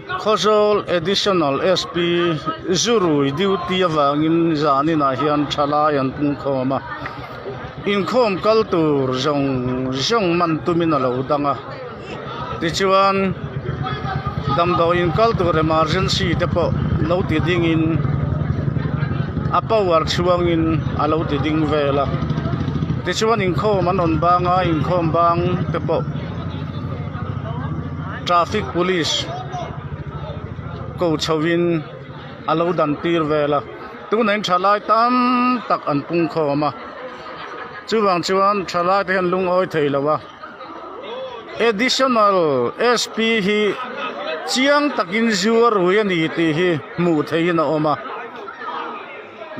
Khawzawl Additional SP Zurui duty avangin zaninah hian thalai an pungkhawm a, inkhawm kal tur zawng zawng man tumin a lo dang a, tichuan damdawiin kal tur emergency te pawh lo ti dingin a power chhuangin a lo ti ding vel a, tichuan inkhawm an rawn bang a, inkhawm bang te pawh. Traffic police ko chho in a lo dan tir vel a tunah in thalai tam tak an pung khawm a chuvang chuan thalai te hian lungawi thei lo a additional sp hi chiang takin zuar rui a ni tih hi hmuh theihin a awm a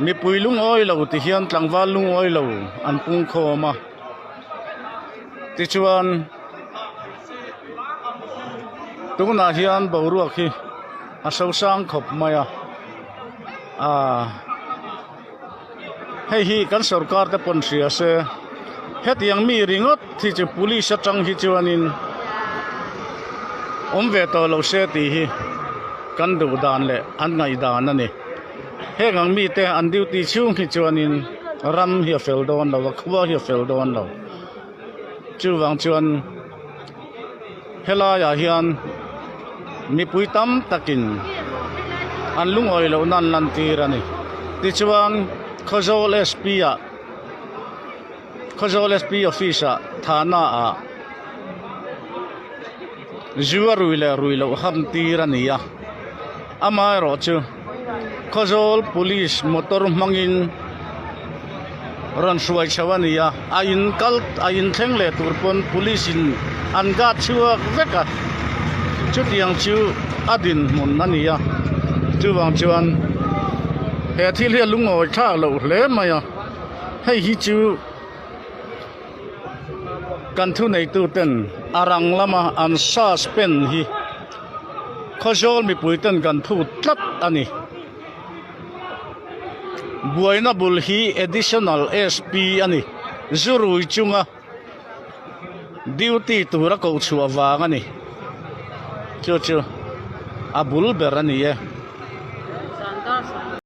mipui lungawi lo ti hian tlangval lungawi lo an pung khawm a tichuan. Tunah hian boruak hi a sosang khawp mai a aaa hei hi kan sorkar te pawn hria se hetiang mi ringawt hi chu police atang hi chuanin awm ve tawh lo se tih hi kan duh dan leh an ngaihdan a ni heng ang mite an duty chhung hi chuanin ram hi a fel dawn lo a khua hi a fel dawn lo. Chuvang chuan helaiah hian mipui tam takin an lungawi lohna an lantir a ni. Tichuan Khawzawl SP ah Khawzawl SP office ah thana ah zu a rui leh rui loh ham tir a ni a, amaherawh chu Khawzawl police motor hmangin rawn hruai chho a ni a, a in kal a in thleng leh tur pawn police in an guard chhuak vek a, chutiang chu a dinhmun a ni a, chuvang chuan he thil hi a lungawi thlak loh hle mai a, hei hi chu. Kan thuneitu ten a rang lama an suspend hi Khawzawl mipui ten kan phut tlat a ni. Buaina bul hi Additional SP a ni. Zurui chunga duty tura koh chhuah vang a ni. Chu chu a bul ber a ni e.